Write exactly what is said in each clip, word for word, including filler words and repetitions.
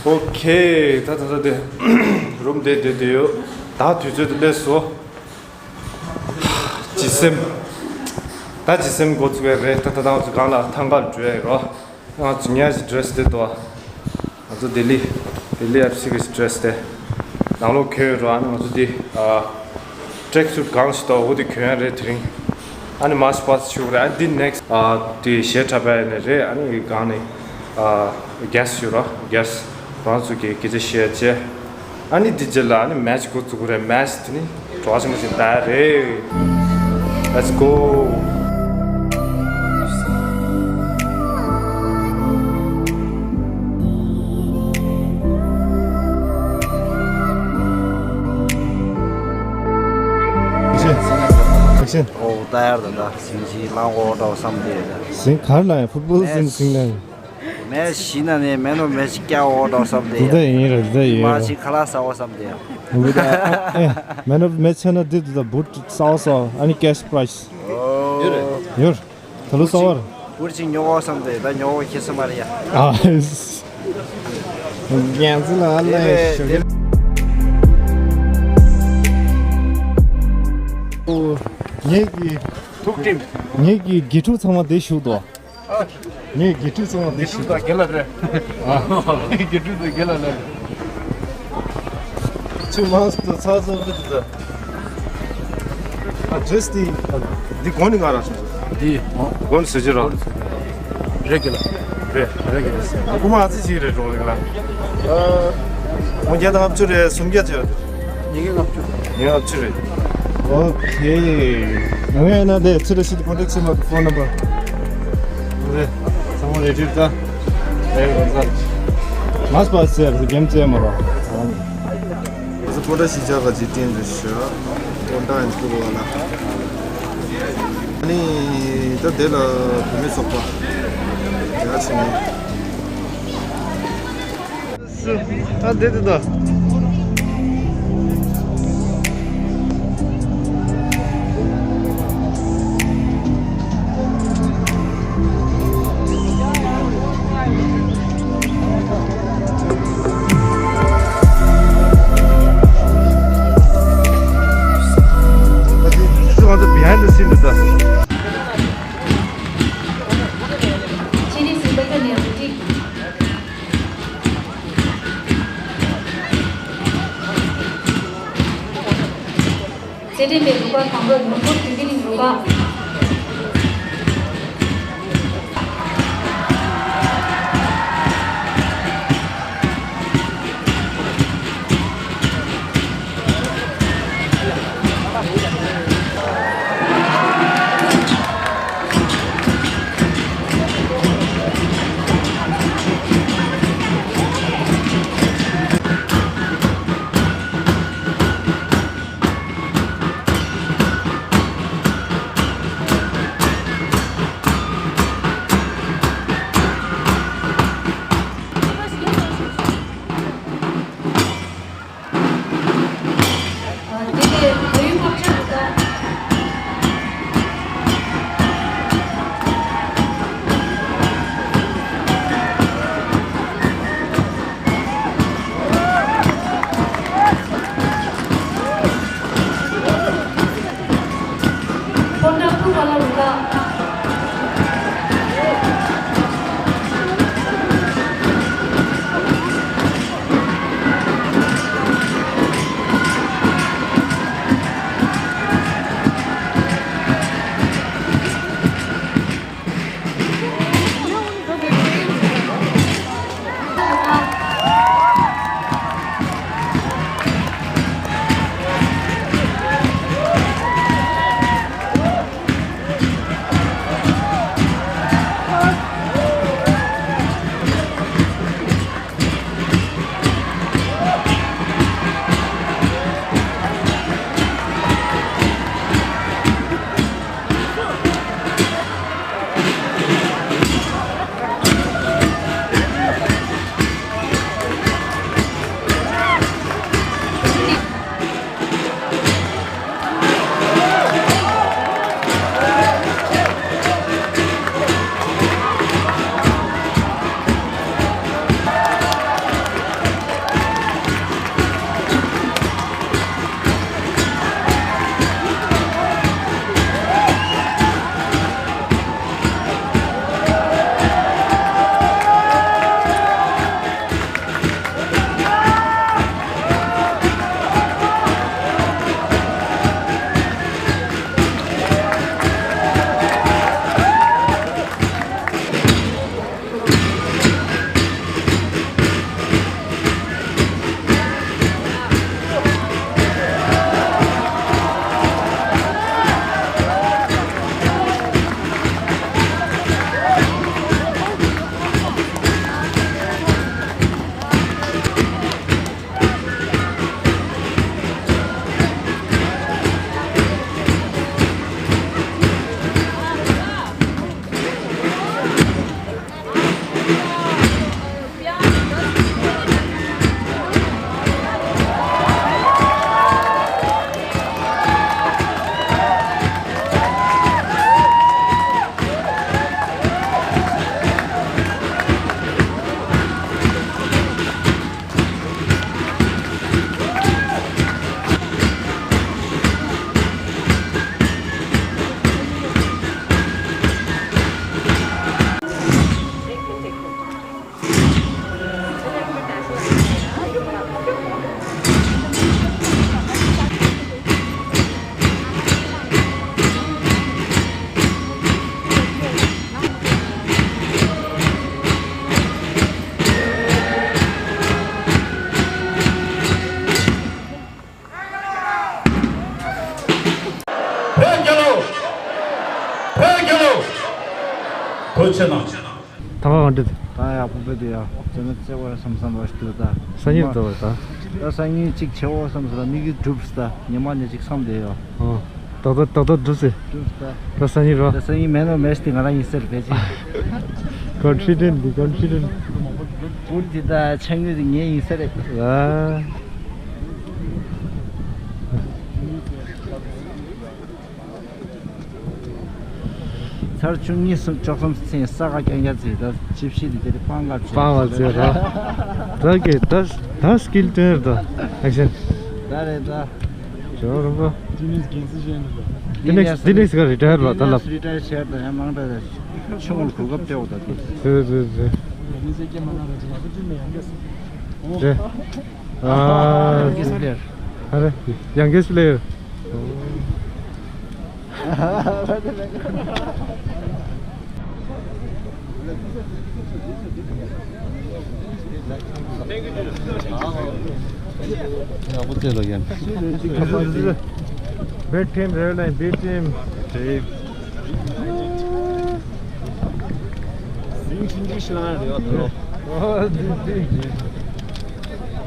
ཨོ་ཁེ། ད་ད་ད་དེ་རུམ་དེ་དེ་དེ་ཡོད། ད་དུས་ཚོད་དེ་སླེབས་སོང་། ཇི་སེམས། ད་ཇི་སེམས་འགོ་བཙུགས་ཡ་རེད། ད་ད་ད་ང་ཚོ་གང་ལ་ཐང་ག་ལ་འགྲོ་ཡ་ཡོད་རོ། ང་ཚོ་ཉལ་ཞིག་ཌི་རེ་སི་དེ་དོ། ང་ཚོ་ལྡི་ལི། ལྡི་ལི་ཨེཕ་སི་གི་ཌི་རེ་སི་དེ། ནང་ལོགས་གྱོན་ཡོད་རོ། ཨ་ནི་ང་ཚོ་དེ་ཨ་ཊེག་སུཊ་གང་ཞིག་དོ་འོ་དེ་གྱོན་ཡ་རེད་དེ་རིང་། ཨ་ནི་མཱར་ཆི་པཱ་སི་ཞུ་གི་རེད། ཨ་ནི་དེ་ནེག་སི་ཊི་ཨ་དེ་གཞས་འཁྲབ་པ་ཡ་ནི་རེད། ཨ་ནི་གང་ནི་ཨ་གྷེ་སི་ཊི་ཞུ་རོ། གྷེ་སི་ཊི་རང་ཚོ་གི་སྐད་ཆ་བཤད་བྱས། ཨ་ནི་འདི་རྗེས་ལ་ཨ་ནི་མེ་ཆི་འགོ་བཙུགས་དགོས་རེད། མེ་ཆི་དེ་ནི་བྲོ་བ་ཆེན་པོ་ཞིག་ལྟ་རེད། Let's go. ཨོ་ད་ཡར་ད་ད་ཟིང་ཆི་ལང་འོ་འདྲ་བསམ་དེ་ད། ཟིང་གར་ལ་ཡང་ཕུཊ་སྦོལ་ཟིང་ཟིང་ལ་ཡང་། མེ་ཤི་ན་ནས་མེ་ནོ་མེ་ཤི་ཀྱ་འོ་འདྲ་བསམ་དེ། འདི་ད་ཡིན་རེད། འདི་ད་ཡིན་མ་རེད། ཤི་ཁ་ལག་ཟ་འོ་བསམ་དེ། འདི་ད་ཨེ་མེ་ནོ་མེ་ཆེ་ན་འདི་འདི་ད་བུ་ཊི་ཟ་འོ་ཟ་འོ། ཨ་ནི་ཀེ་སི་པ་རའི་སི་ཡོད་རེད། ཡོད། ད་ལོ་ཟ་བར། བུ་ཊི་ཅིག་ཉོ་འོ་བསམ་དེ་ད་ཉོ་འོ་ཁེ་ས་མ་རེད་ཡ། ཨ་རྒན་ཚོ་ལ་ཨ་ལ་ཡ་ཤོག་གི། ངེད་ཀྱི་ཐུགས་ཁྲིམས། ངེད་ཀྱི་དགེ་ཕྲུག་ཚང་མ་འདིར་བཞུགས་དོ། ངའི་དགེ་ཕྲུག་ཚང་མ་འདི་ཞིག་དང་རྒན་ལགས་རེད། ཨ། དགེ་ཕྲུག་དང་རྒན་ལགས་རེད། ཆུ་མང་སུ་ཚ་ཚ་འདི་དེ། ཨ་ཌི་རེ་སི་འདི། འདི་གོན་ནི་ང་རང་སོང་། འདི་གོན་ཟེར་གྱི་ར། རེད་རྒན་ལགས། རེད། རེད་རྒན་ལགས། རྐུ་མ་ཨ་ཙི་ཞིག་རེད་འགྲོ་རྒན་ལགས། ཨ། ཨོ་བརྒྱ་དང་ལྔ་བཅུ་རེད། སུམ་བརྒྱ་བྱས། ཉིས་བརྒྱ་ལྔ་བཅུ། ཉིས་བརྒྱ་ལྔ་བཅུ་རེད། ཨོ་ཁེ། ང་ཡིན་ན་དེ་ཚུར་རེ་སི་ཊི་ཀོན་ཊེག་ཊི་བྱེད་མ་ཐུབ། ཕོན་ནམ་བར། རེད། ཚང་མ་རེ་ཌི་རེད་ད། རེད་རེད་ད། མ་སྤ་ཟེར་ཟེར་གེམ་རྩེ་མ་རོ། ང་ཚོ་སྤོན་ཊ་གཞིས་ཆགས་ཀྱི་རྟེན་དུ་ཞུ། སྤོན་ཊ་ཨེན་ཁུ་བ་ལ། ཨ་ནི་ད་དེ་ལ་བུད་མེད་ཚོགས་པ། ཡ་ཆེ་ནི། ཨ་དེ་དེ་ད། Behind the scene དེ་ད། རྩེད་འགྲན་པའི་རུ་ཁག་དང་པོ་ནོར་ཕུར་བོད་ཀྱི་གླིང་རུ་ཁག་ལོ་ཆེ་ན། ད་ག་གང་འདྲ་འདུག་ད་ཡག་པོ་དཔེ་འདུག་ཡ། བཙོན་ནས་བཙལ་བར་བསམ་བསམ་རོ་ཞིག་འདུག་ད། སང་ཉིན་འགྲོ་བ་ད། ད་སང་ཉིན་གཅིག་ཆེ་བོ་བསམ་སོང་། ད་དམིགས་ཡུལ་གྲུབ་སོང་། ད་ཉི་མ་ནས་གཅིག་བསམ་བསྡད་ཡོད། ཨོ། ཏག་ཏག་ཏག་ཏག་འགྲུབ་སོང་། འགྲུབ་སོང་། ད་སང་ཉིན་རོ། ད་སང་ཉིན་མེད་ནོ་མེད་ཤི། ང་རང་ཡིན་ཟེར་བས་ཅི། ཀོན་ཕི་ཌེན་ཊི་འདི། ཀོན་ཕི་ཌེན་ཊི། བུ་འདི་ད་ཆ་དངོས་འདི་ངའི་ཡིན་ཟེར་རེད། ལ། ཚར་བཅུ་གཉིས་སུམ་བཅུ་གསུམ་ཚེས་ས་ག་རྐྱང་རྐྱང་ཚེས་ད་ཅིབ་ཤི་དེ་དེ་རེད། སྤང་ལ་ཚེས། སྤང་ལ་ཚེས་ར། ད་གི་ད་ད་སི་ཀིལ་ཏོན་རེད་ད། ཨེག་ཤན། ད་རེད་ད། ཇོ་རུ་པ། ཇི་ནེ་སི་གིང་སི་ཤན་རེད་ད། ཇི་ནེ་སི་ཇི་ནེ་སི་ག་རི་ཊ་ཡར་བ་ད་ལབ། རི་ཊ་ཡར་ཤར་ད་ཡང་མང་ད་ད་ཆུང་ངུ་གོ་སྐབས་སྤྲད་འོ་ད་དེ། རེད་རེད་རེད། ཇི་ནེ་སི་ཀེ་མ་ན་ར་ཇི་ལ་བུ་ཅི་མེ་ཡང་གེ་སི། རེད། ཨ། ཡང་གེ་སི་པི་ལེ་ཡར། ཨ་རེ། ཡང་གེ་སི་པི་ལེ་ཡར། ཡག་པོ་བྱས་ལ་ཡན། བེད་ཊིམ་རེད་ལ་བེད་ཊིམ། ཟིང་ཆུང་ཆུང་ཞིག་ལ་རེད་བ་ད་ལོ། ཨོ་ཟིང་ཆུང་ཆུང་།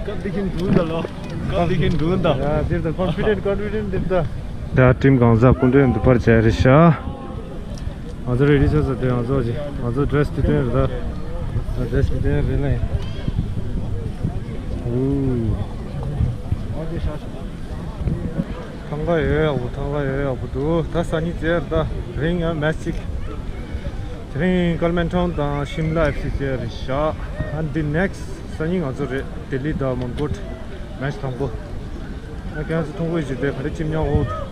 སྐབས་འདི་གིན་འདུག་ད་ལོ། སྐབས་འདི་གིན་འདུག་ད། ཡ་འདིར་ད་ཀོན་ཕི་ཌེན་ཊི་ཀོན་ཕི་ཌེན་ཊི་འདིར་ད། ད་ཊིམ་གང་ཟག་སྐུ་མགྲོན་འདི་པར་བྱས་རེད་ཤག་ང་ཚོ་རེ་ཌི་ཆགས་ཚར་དུས་ང་ཚོ་ཅིག་ང་ཚོ་ཌི་རེ་སི་དེ་སྟོན་རེད་ད། ད་ཌི་རེ་སི་དེ་སྟོན་རེད་ལ་ཡིན། ཨུ། ཐང་ག་ཡོད་ཡག་པོ། ཐང་ག་ཡོད་ཡག་པོ་འདུག་ད་སང་ཉིན་རྩེད་རེད་ད། དེ་རིང་ཡང་མེ་ཆི་གཅིག་དེ་རིང་ཀལ་མན་ཊོན་དང་ཤིམ་ལ་ཨེཕ་སི་རྩེད་རེད་ཤག་ཨན་དི་ནེག་སི་སང་ཉིན་ང་ཚོ་རེད། ལྡི་ལི་དང་མོན་གྷོ་མེ་ཆི་དང་པོ། ང་ཁྱེད་ཚོ་མཐོང་གི་ཡོད་ཅིག་དེ་ག་རེ་ཅིམ་ཉག་འོ།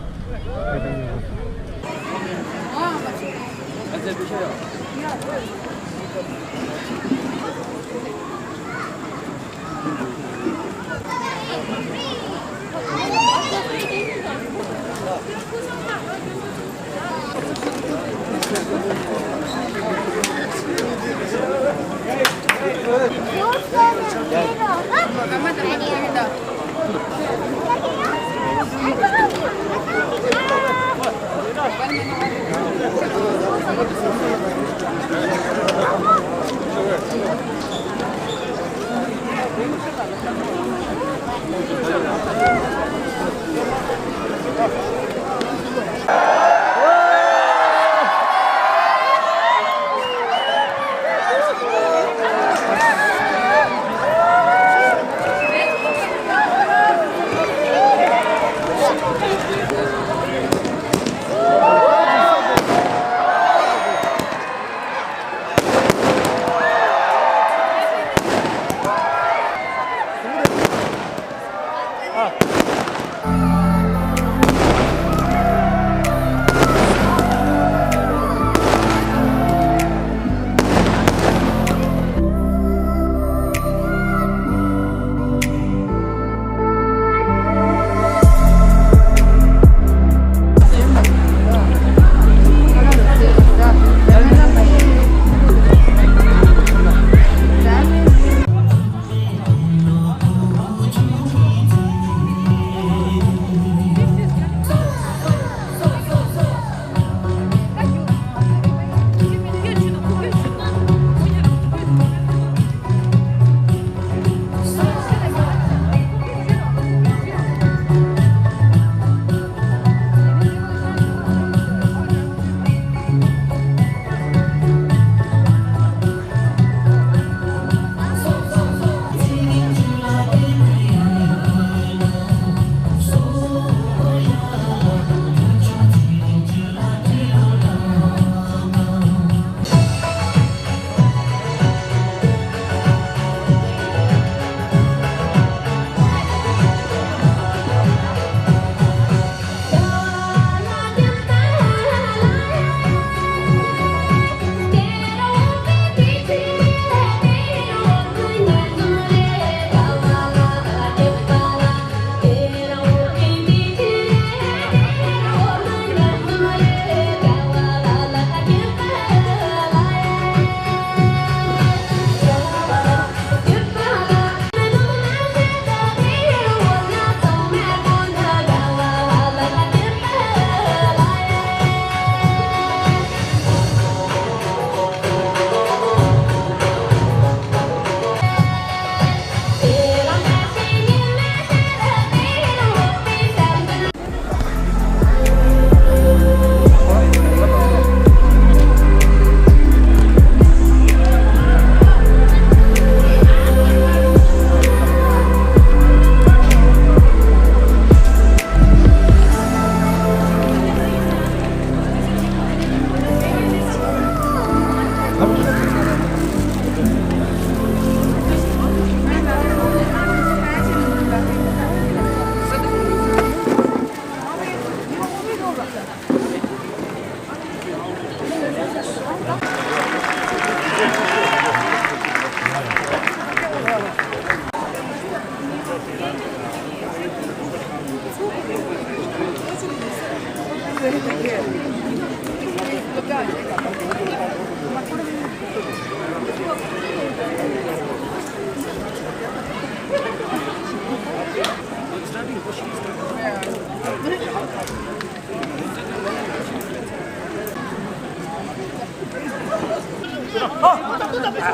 ཧེ་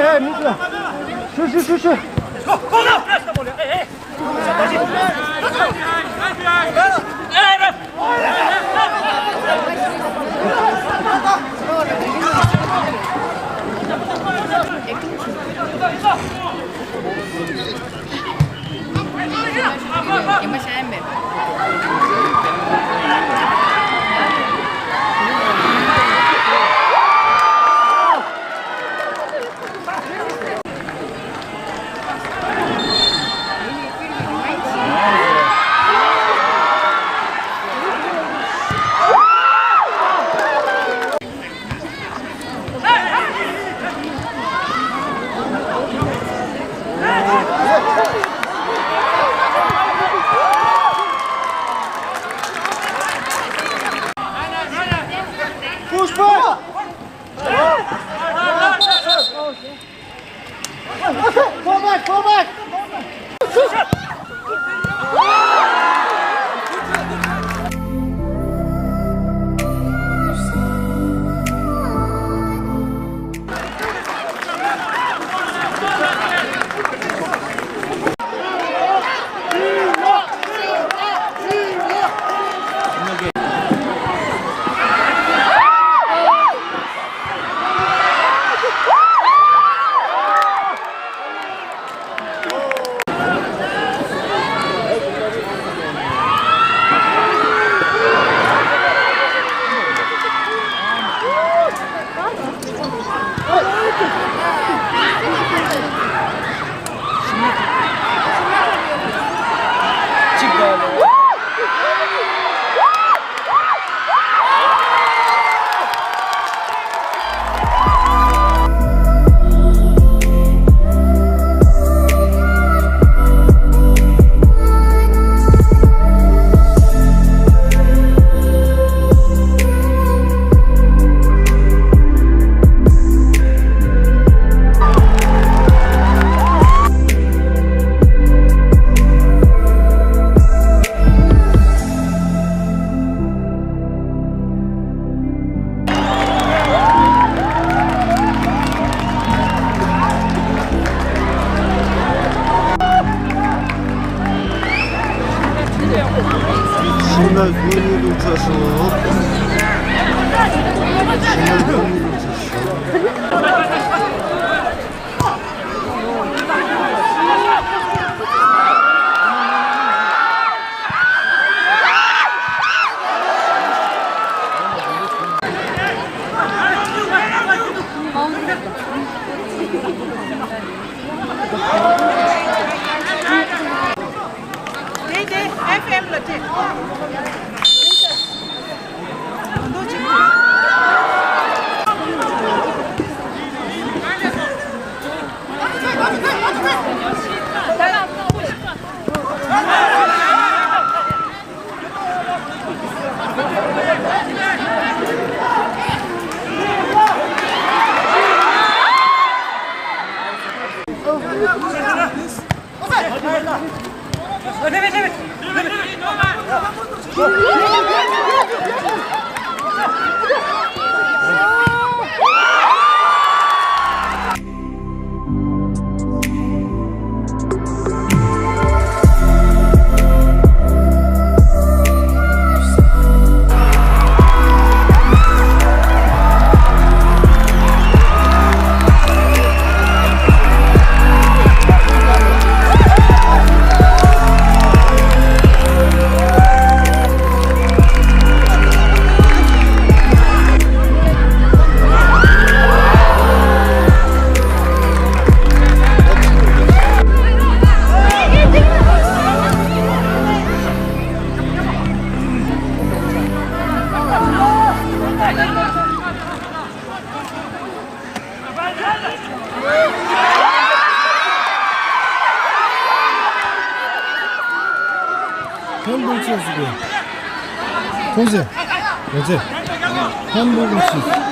ཧེ། མི་ཚོ། ཤུ་ཤུ་ཤུ་ཤུ། Push back! Go back, go back! ཤིང་ནགས་དགུ་གཉིས་ལུག་ཚ་སོང་། ཤིང་ནགས་དགུ་གཉིས་ལུག་ཚ་སོང་། དེ་དེ་ཨེཕ་ཨེམ་ལ་སྤྲད། ཁོང་ཚོས་སུ་དགོས། ཁོང་ཚོས། ཁོང་ཚོས། ཧན་བུ་ཁོང་ཚོས།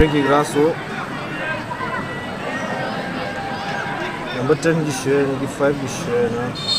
བོད་ཀྱི་ར་སོ། Number ten གྱི་ཞོལ་ནི་གི་five གྱི་ཞོལ་ན།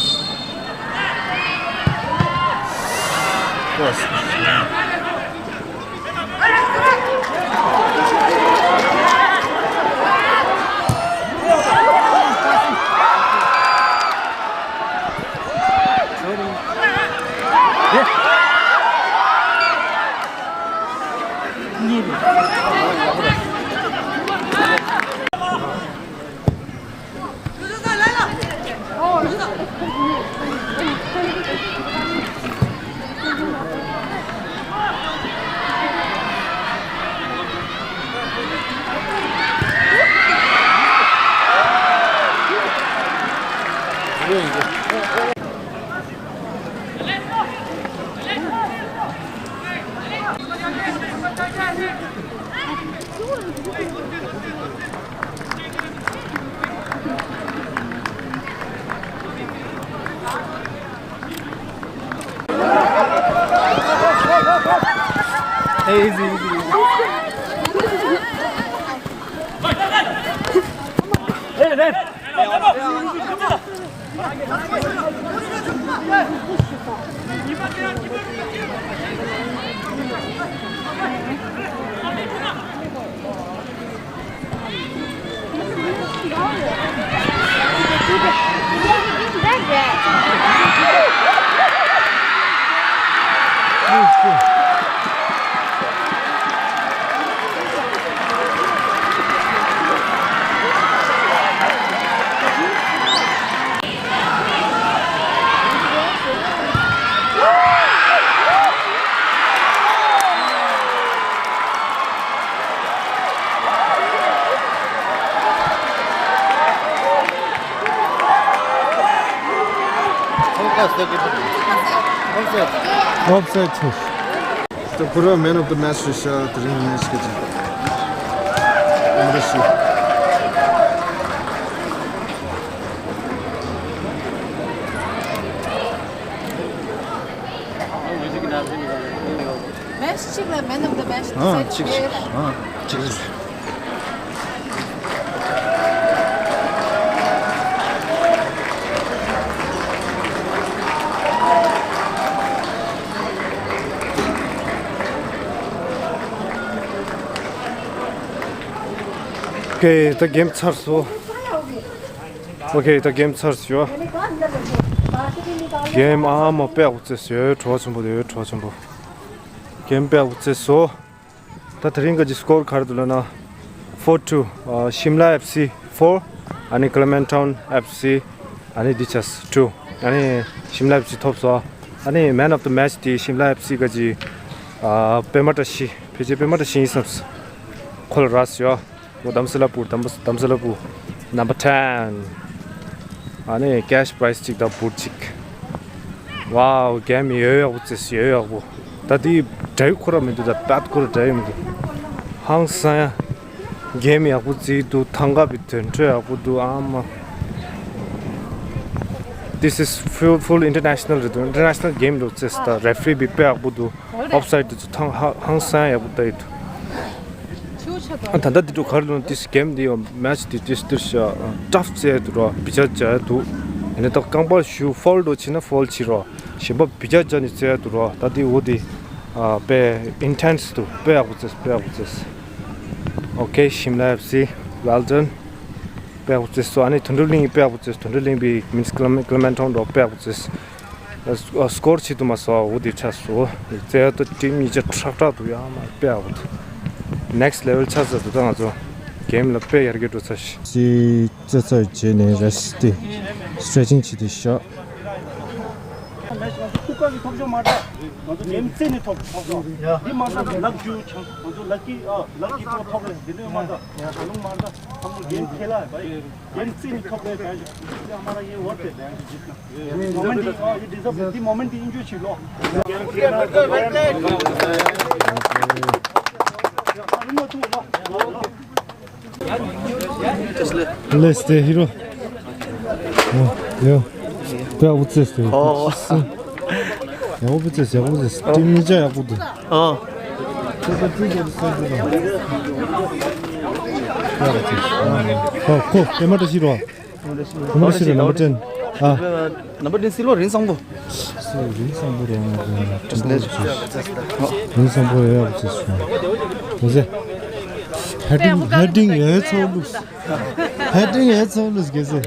Easy, easy, easy. Hey, hey. Offside ཆོག་ད་ཁོ་རང་man of the match རེད་ཤག་དེ་རིང་གི་match གི་ཅིག་ཨ་མ་རེད་ཤག Match གཅིག་ལ་man of the match ཨ་གཅིག་གཅིག་ཨ་གཅིག་རེད། ཨོ་ཁེ། ད་གེམ་ཚར་སོང་། ཨོ་ཁེ། ད་གེམ་ཚར་སོང་། གེམ་ཨ་མ་དཔེ་ཡག་པོ་རྩེས་སོང་། བྲོ་བ་ཆེན་པོ་རེད། བྲོ་བ་ཆེན་པོ། གེམ་དཔེ་ཡག་པོ་རྩེས་སོང་། ད་དེ་རིང་གི་སི་ཀོར་ག་རེ་འདུག་ལབ་ན། four two ཨ་ཤིམ་ལ་ཨེཕ་སི་four ཨ་ནི་ཀི་ལེ་མན་ཊའུན་ཨེཕ་སི་ཨ་ནི་ཌི་ཆེས་two ཨ་ནི་ཤིམ་ལ་ཨེཕ་སི་ཐོབ་སོང་། ཨ་ནི་man of the match དེ་ཤིམ་ལ་ཨེཕ་སི་གི་ཅིག་ཨ་པད་མ་བཀྲ་ཤིས། ཕལ་ཆེར་པད་མ་བཀྲ་ཤིས་ཡིན་བསམས། ཁོ་ལ་རག་སོང་། འོ་དྷ་རམ་ས་ལ་བུ། དྷ་རམ་ས་ལ་བུ་number ten ཨ་ནི་cash prize གཅིག་དང་བུ་གཅིག Wow གེམ་ཡོད་ཡག་པོ་རྩེས། ཡོད་ཡག་པོ། ད་དེ་འདྲ་ཡི་ཁོ་ར་མི་འདུག་ད་པད་ཁོ་ར་འདྲ་ཡི་མི་འདུག་ཧང་སང་ཡ། གེམ་ཡག་པོ་རྩེས་འདུག་ཐང་ག་བི་དོན་འཕྲོད་ཡག་པོ་འདུག་ཨ་མ། This is full full international རེད་འདུག international གེམ་རེད་རྩེས། ད་རེ་ཕི་རི་བི་དཔེ་ཡག་པོ་འདུག་ཨོཕ་སའིཌ་དེ་ཚོ་ཐང་ཧ་ཧང་སང་ཡག་པོ་ལྟ་ཡི་འདུག་ཨ་ད་ལྟ་འདི་འགྲོ་གར་ལོན་ཏིས་གེམ་འདི་ཡོ་མེཆ་འདི་ཏིས་ཏིར་ཤ་ཊབ་ཙེ་དུ་རོ་བི་ཅ་ཅ་དུ། ཡིན་ད་རྐང་པ་ཞུ་ཕོལ་འགྲོ་ཕྱིན་ན་ཕོལ་ཕྱིན་རོ། གཞན་པ་བི་ཅ་ཅ་ནི་ཙེ་དུ་རོ། ད་འདི་འོ་འདི་པེ་ཨིན་ཊེན་སི་དུ་པེ་ཡག་པོ་ཙེས། པེ་ཡག་པོ་ཙེས། ཨོ་ཁེ། ཤིམ་ལ་ཨེཕ་སི་well done། པེ་ཡག་པོ་ཙེས་སོ། ཨ་ནི་དོན་གྲུབ་གླིང་པེ་ཡག་པོ་ཙེས། དོན་གྲུབ་གླིང་པི་མིན་སི་ཀི་ལ་མན་ཊའུན་རོ་པེ་ཡག་པོ་ཙེས། སྐོར་བྱེད་དུ་མ་སོང་། འོ་དེ་ཆགས་སོང་། རྩེ་ཡ་ཏོ་ཊིམ་གཉིས་ཆ་ཁྲག་ཁྲག་འདུག་ཡ་མ་དཔེ་ཡག་པོ་འདུག་ནེག་སི་ལེ་ཝལ་ཆགས་ཚར་འདུག་ད་ང་ཚོ་གེམ་ལ་དཔེ་ཡར་རྒྱས་འགྲོ་ཚར་ཤག་རྩེ་རྩེ་ཚར་རྗེས་ནས་རེ་སི་ཊི་སི་ཊེ་ཆིང་བྱེད་དུ་ཤག་ཁུག་ཀ་གི་ཐོབ་ཤོག་མ་འདྲ། ང་ཚོ་གེམ་རྩེ་ནས་ཐོབ་ཐོབ་ཤོག་འདི་མ་འདྲ་ལག་རྒྱུ་ཆང་ང་ཚོ་ལག་གི་ཨ་ལག་གི་ཐོབ་ཐོབ་རེད། འདི་ནས་མ་འདྲ་ཡ་ད་ལུང་མ་འདྲ་ཨ་མོ་གེམ་ཁེ་ལ་བ་ཡི། ཡན་ཙི་ནི་ཐོབ་པའི་བན་ཞིག་ཨ་མ་ར་ཡེ་ཝར་ཏེ་བན་ཞིག་ཇིབ་ན། མོ་མེན་ཏི་ཨ་ཡི་ཌི་ཛརབ་ཏེ་མོ་མེན་ཏི་ཨིན་ཇོ་ཆི་ལོ། ལེས་ཏེ་ཧི་རོ། ཡོ། ཡག་པོ་རྩེས་ཏེ། ཡག་པོ་རྩེས། ཡག་པོ་རྩེས། ཊིམ་གཉིས་ཆ་ཡག་པོ་འདུག་ཨ། ཁོ་ཁོ་པད་མ་བཀྲ་ཤིས་རོ། པད་མ་བཀྲ་ཤིས་རོ་ནམ་བར་ཊེན། ཨ། ནམ་བར་ཊེན་སི་ལོ་རིན་བཟང་པོ། སི་ལོ་རིན་བཟང་པོ་རོ། རིན་བཟང་པོ་ཡོད་ཡག་ཅེས་སོང་། ཧེ་ཌིང་ཧེ་ཌིང་ཡོད་ཚོ་ལུགས། ཧེ་ཌིང་ཡོད་ཚོ་ལུགས་གེ་སེ། ཨ།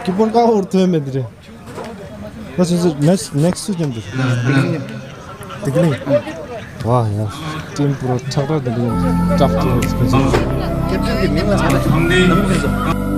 ཀི་པོར་ཀ་འོར་ཐོན་མེད་དེ་རེད། ད་སོ་སོ་ནེག་སི་ཊི་ནེག་སི་ཊི་སུ་མཉམ་དུ། ཏིག་ལིང་། ཏིག་ལིང་། ཝ་ཡ། ཊིམ་པུ་ར་ཁྲག་ཁྲག་ཏིག་ལིང་། ཀྲབ་ཀྲུ་ཧེ་སི་ཀེ་ཛི། ཀེབ་ཊན་གྱི་མིང་ལ་ང་ལ་ནམ་རྒྱུན་སོ།